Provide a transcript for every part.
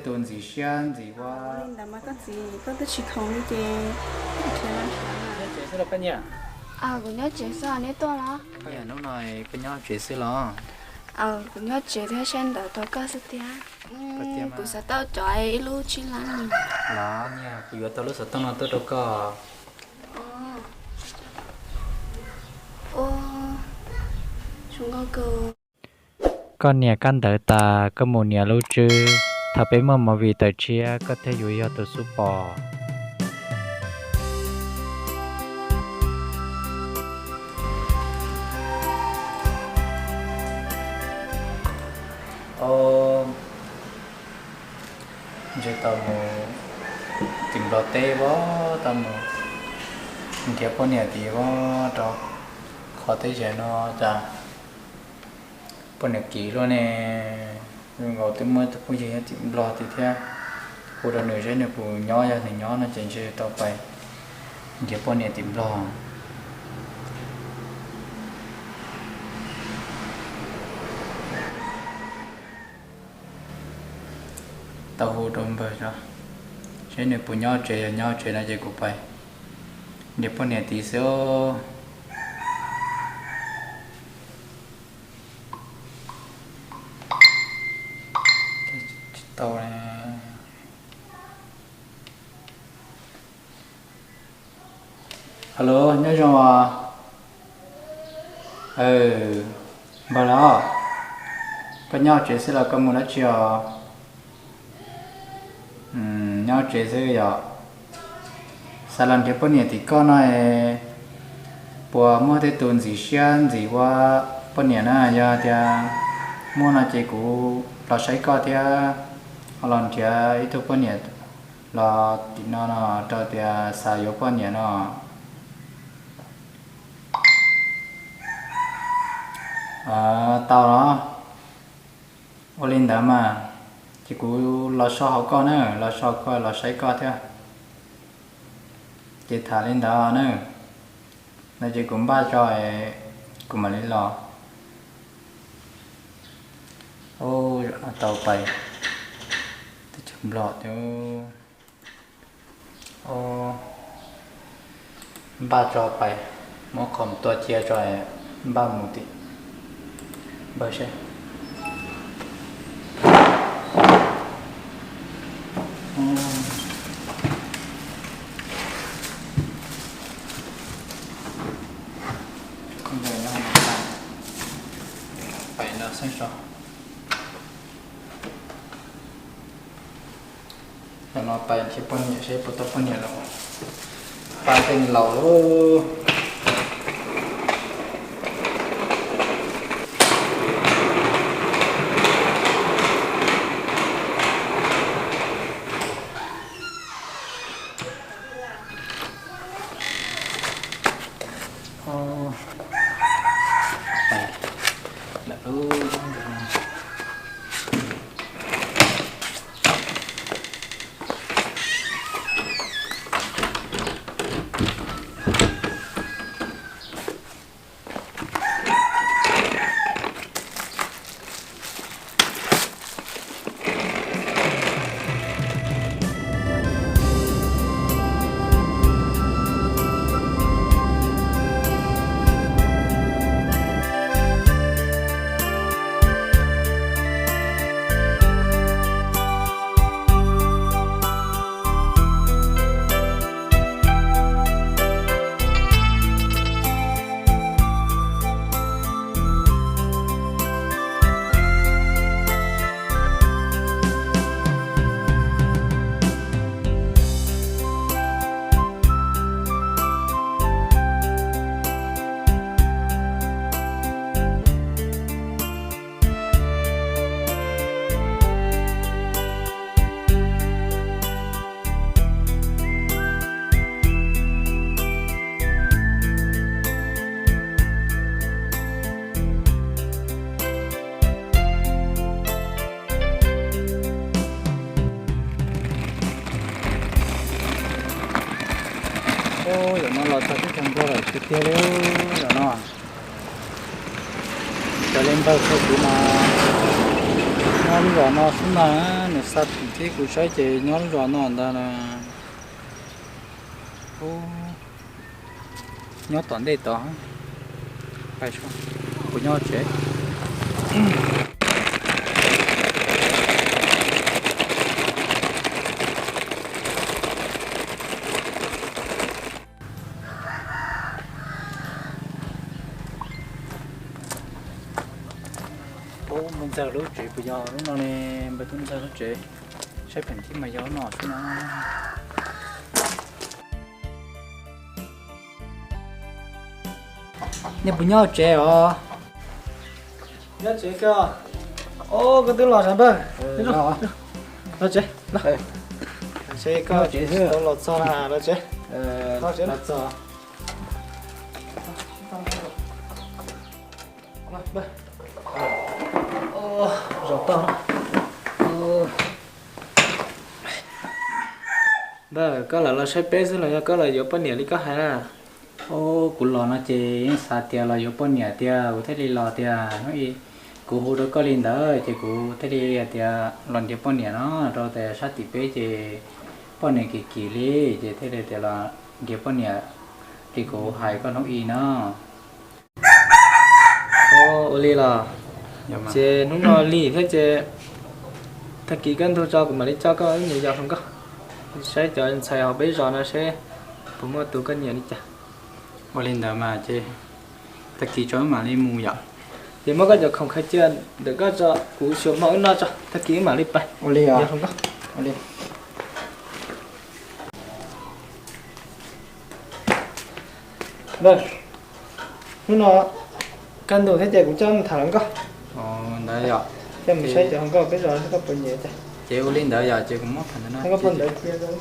Tus ntxim siab ntxim ua li ntawd mas koj txiv, koj twb tsis khoom li ces nrhiav los nrhiav. Nyob tsev xwb los koj niam? Kuv nyob tsev xwb, neb tuaj los? Koj niam, hnub no koj nyob tsev xwb los? Kuv nyob tsev thiab saib ntawv rau koj xwb tiag. Kuv xav tau cov ib lub tsib lab. Los niam, kuv yuav tau lub xov tooj no tuaj rau koj. Koj nias kab ntawv tas, koj mus nias lub tswb. Thaum peb muaj movie tawm tshiab, koj thiaj yuav yog tus xub pom. Ntshe tau mus tim Nplog teb, tau mus nrhiav poj niam tim rau qhov teb chaws no cas poj niam kim luaj ne. Zoo nkaus twb muaj ib tug phooj ywg nyob tim Nplog tim thiab, hu rau nws seb nws puas nyob, yog nws nyob no ces ntshe tau pais nrhiav poj niam tim Nplog. Tau hu rau npawg seb nws puas nyob tsev, yog nyob tsev no ces kuv pais nrhiav poj niam tid xwb. Tau. Alo, nyob zoo os. Npawg los, koj nyob tsev xwb los koj mus dab tsi os? Nyob tsev xwb yom. Xav los nrhiav poj niam tim koj no, puas muaj tej tus ntxim siab ntxim ua poj niam na? Yog tias muaj no ces kuv los saib koj thiab, ho los nrhiav ib tug poj niam los tim no no rau tias xav yuav poj niam no. Tau los. Ua li ntawd mas, ces kuv los so hauv koj na, los so koj los saib koj thiab. Ces tham li ntawd na. No ces kuv npaj tso, kuv mam li los. Tau pais teb chaws Nplog thiab. Npaj tso pais, muab qhov tua cia tso, npaj mus tim npawg seb. Pais no xeeb so. Zaum no pais nrhiav poj niam seb puas tau poj niam los, pab tej laus lauj. Zaum no los txog teb chaws Nplog lawm tiag tiag li zaum no. Raws li npawg qhia kuv mas, Nyob lub zos no xwb mas, nws xa tim thiab kuv saib ces nyob lub zos no ntag na. Nyob tom ntej tod. Kuv nyob tsev. Ub, npawg ntxawg lub tsev puas yog lub no ne? Npawg tub ntxawg lub tsev, saib pheem thib mas yog lub no xwb na. Nej puas nyob tsev os? Nyob tsev koj. Os, koj twb los sas npawg. Los tsev, los. Seb koj tau los txog na, los tsev. Los txog. Zaum tag. Npawg, koj lam los saib peb xwb los yog koj los yuav poj niam li koj hais na? Ub, kuv los no ces yeej xav tias los yuav poj niam tiag kuv thiaj li los tiag. Hnub ib kuv hu rau koj li ntawd ces kuv thiaj li hais tias los nrhiav poj niam no, rau tias sab tim peb ces poj niam kim kim li, ces thiaj li tias los nrhiav poj niam li kuv hais koj hnub ib no. Ua li los? Ces hnub no lig thiab ces tag kis kaj ntug tso kuv mam li coj koj ib nyuag yos hluas nkauj, saib cov ntxhais hauv peb zos no seb puas muaj tus koj nyiam li cas. Ua li ntawd mas ces tag kis tso wb mam li mus yom. Ces muab koj cov khoom khaws cia ntawm koj tso, kuv xyuas hmo wb noj tso, tag kis wb mam li pais. Ua li os. Yos hluas nkauj. Ua li. Npawg, hnub no kaj ntug thiab ces kuv coj mus tham hluas nkauj. Ntawd yom. Coj mus saib cov hluas nkauj peb zos seb koj puas nyiam cas. Ces ua li ntawd yom, ces kuv muab phau ntawv no, koj phau ntawv cia rau.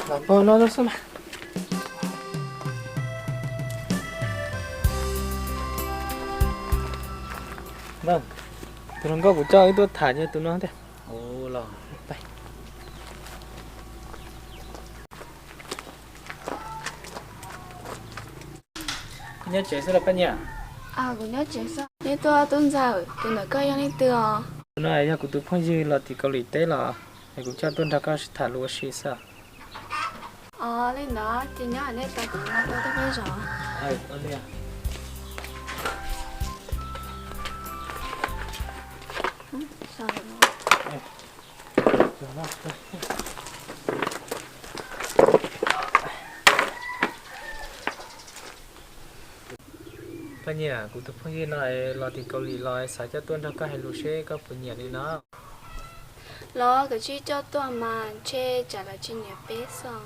Los npog no xwb mas. Tus hluas nkauj kuv coj wb tuaj tham yog tus no tiag. Nyob tsev xwb los Paj Nyiam? Kuv nyob tsev xwb. Neb tuaj tub ntxawm, tus ntawm koj yog leej twg os? Tus no yog kuv tus phooj ywg los tim Kaus Lim teb los, es kuv coj tuaj nrog koj sib tham lus ua si xwb. Os, li ntawd ces nyob nej tos kuv mus tau tej peb zos. Paj Nyiam, kuv tus phooj ywg no los tim Kaus Lim los xav coj tuaj nrog koj hais lus seb koj puas nyiam li no. Los koj tsis coj tuaj mas ntshe tsam lawv tsis nyiam peb xwb.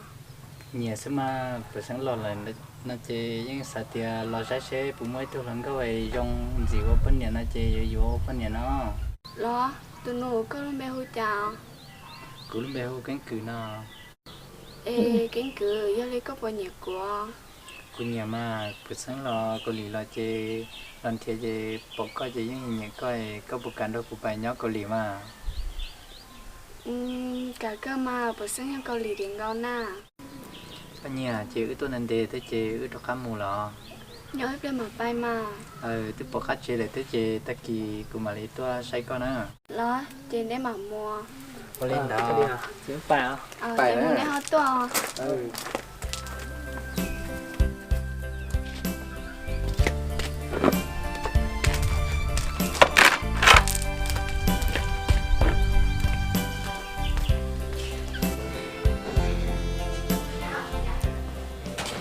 Nyiam xwb mas, peb xeeb los lawm no ces yeej xav tias los saib seb puas muaj ib tug hluas nkauj zoo ntxim ua poj niam no ces yuav yuav ua poj niam no. Los, tus nus koj lub npe hu cas? Kuv lub npe hu Keeb Kwm no. Es Keeb Kwm, yog li koj puas nyiam kuv? Kuv nyiam mas, kuv xeeb los Kaus Lim los ces los nrhiav ces pom koj ces yeej nyiam koj, koj puas kam nrog kuv pais nyob Kaus Lim mas? Kam kawg mas, puas xeeb yog Kaus Lim tiav nkaus na. Paj Nyiam, ces wb tuaj ntev ntev thiab ces wb rov qab mus los? Nyob ib pliag mam pais mas. Twb pom qab tsev lawm thiab ces tag kis kuv mam li tuaj saib koj na. Los ces neb mam mus. Ua li ntawd. Neb ho tuaj.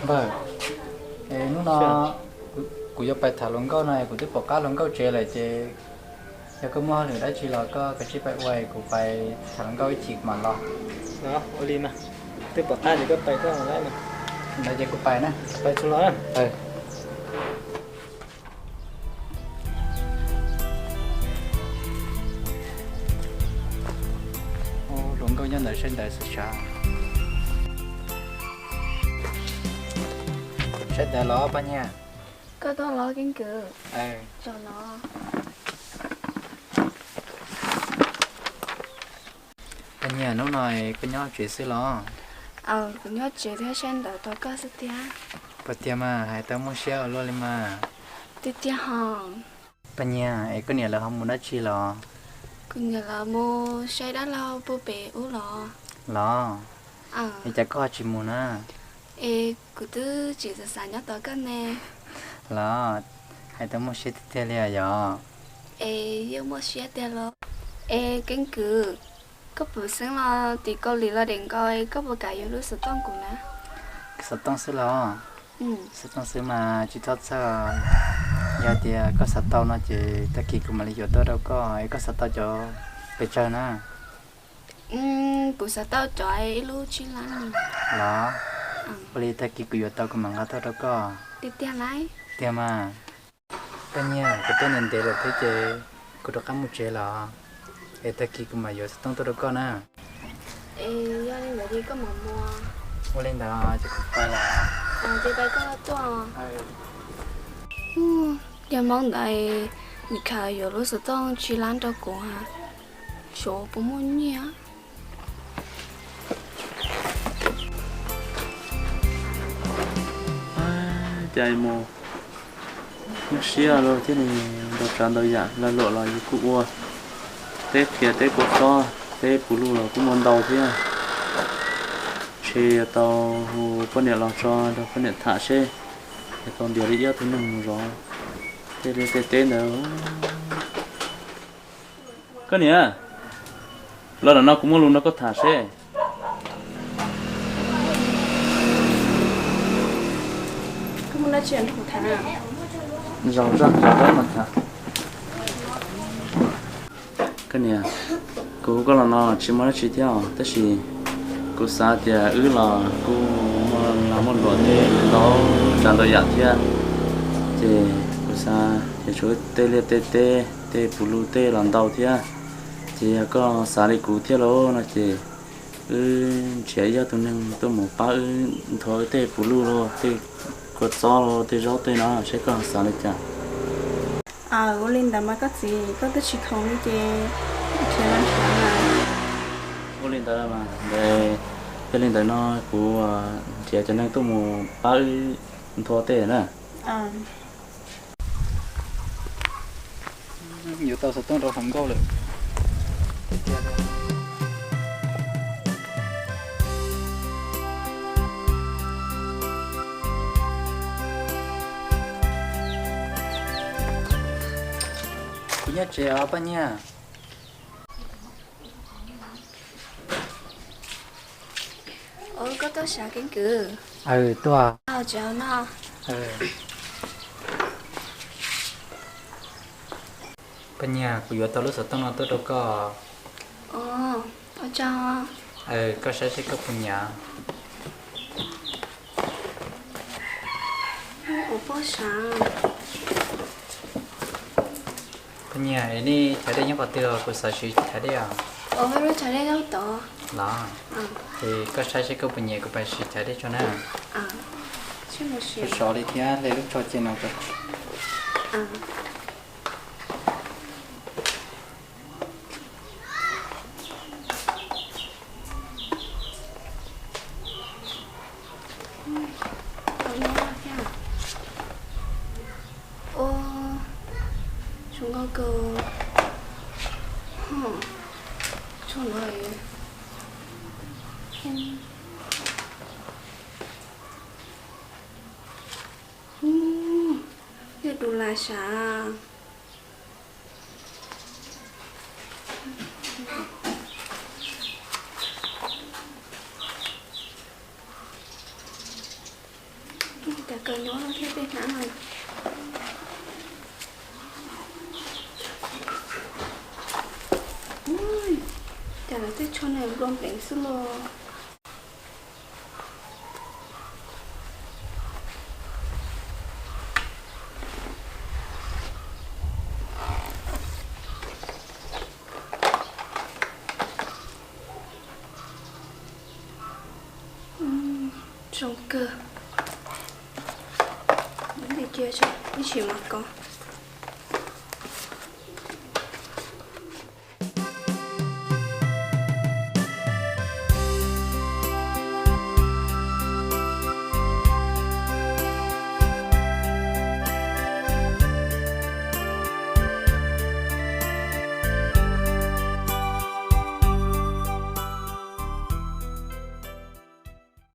Npawg, es hnub no kuv yuav pais tham hluas nkauj no, kuv twb pom qab hluas nkauj tsev lawm ces yog koj muaj hauj lwm dab tsi los koj kav tsij pais ua, kuv pais tham hluas nkauj ib chim mam los. Ua li mas, twb pom qab ces koj pais koj los mas. Ntawd ces kuv pais na. Pais tsuas los na. Hluas nkauj nyob ntawd saib ntawv xwb sav. Saib ntawv los Paj Nyiam? Koj tuaj los Keeb Kwm? Zaum no. Paj Nyiag, hnub no koj nyob tsev xwb los? Aws, kuv nyob tsev thiab saib ntawv rau koj xwb tiag. Puas tiag mas, hais tau muaj siab ua luaj li mas. Tiag tiag hos. Paj Nyiag, es koj niam lawv ho mus dab tsi los? Kuv niam lawv mus saib dab laug puag pem ub los. Los? Es cas koj ho tsis mus na? Es kuv twb tsis xav xav nyob tos koj ne. Los, hais tau muaj siab tiag tiag li yom. Es yeej muaj siab tiag los. Es Keeb Kwm, koj puas xeeb los tim Kaus Lim los dem nkaus, koj puas kam yuav lub xov tooj kuv na? Xov tooj xwb los? Xov tooj xwb mas tsis txhob txhawj. Yog tias koj xav tau no ces tag kis kuv mam li yuav tuaj rau koj, es koj xav tau cov pes tsawg na? Kuv xav tau cov ib lub tsib lab. Los, ua li tag kis kuv yuav tau kuv mam nqa tuaj rau koj. Tiag tiag lawm? Tiag mas. Paj Nyiag, kuv tuaj ntev ntev lawm thiab ces kuv rov qab mus tsev los, es tag kis kuv mam yuav xov tooj tuaj rau koj na. Es yog li ntawd ces koj mam mus. Ua li ntawd ces kuv pais lawm. Ces pais koj tuaj. Yog hmo ntawd nws khawv yuav lub xov tooj tsib lab rau kuv, xyov puas muaj nyiaj. Cas mus nyuaj siab luaj thiab ne, ntau tsav ntau yam lag luam los yus kuj ua, teb qhia teb kua txob teb puv luj los kuj muaj ntau thiab. Ntshe yuav tau hu poj niam los tso nrog poj niam tham seb yuav tau ntiav li ib ob tug neeg mus zov tej liaj tej teb ntawd. Koj niam, los ntawm no kuv muaj lus nrog koj tham seb. Zaum zaj zaum dab mas tham. Koj niam, kuv hu koj los no tsis muaj dab tsi thiab os, tab sis kuv xav tias wb los kuj muaj lag muaj luam tej ntau tsav ntau yam thiab, ces kuv xav tias tshuav wb tej liaj tej teb tej puv luj tej los ntau thiab, ces yog koj xav li kuv thiab lauj no ces wb nrhiav ib ob tug neeg tuaj mus pab wb nthuav wb tej puv luj los tej kua txob los tej zaub tej no seb koj xav li cas. Ua li ntawd mas koj txiv, koj twb tsis khoom li ces nrhiav los nrhiav mas. Ua li ntawd mas, yog li ntawd no kuv nrhiav cov neeg tuaj mus pab wb nthuav tej na. Yuav tau xov tooj rau hluas nkauj lawm. Kuv nyob tsev os Paj Nyiag. Koj tuaj sav Keeb Kwm? Tuaj. Paj Nyiag, kuv yuav tau lub xov tooj no tuaj rau koj. Koj saib seb koj puas nyiam. Paj Nyiag, nej chav dej nyob qhov twg os? Kuv xav siv chav dej os. Los, ces koj saib seb koj puas nyiam kuv pais siv chav dej tso na. Sov li thiab hle lub tsho cia no. Ua, zoo nkauj kawg. Tsho no, yog dus las sav. Cas kawg nyob no thiab tej hnab no. Cas lawv tej tsho no nplua nplev xwb los. Zoo kawg. Ntim Cia ib sim mam kov.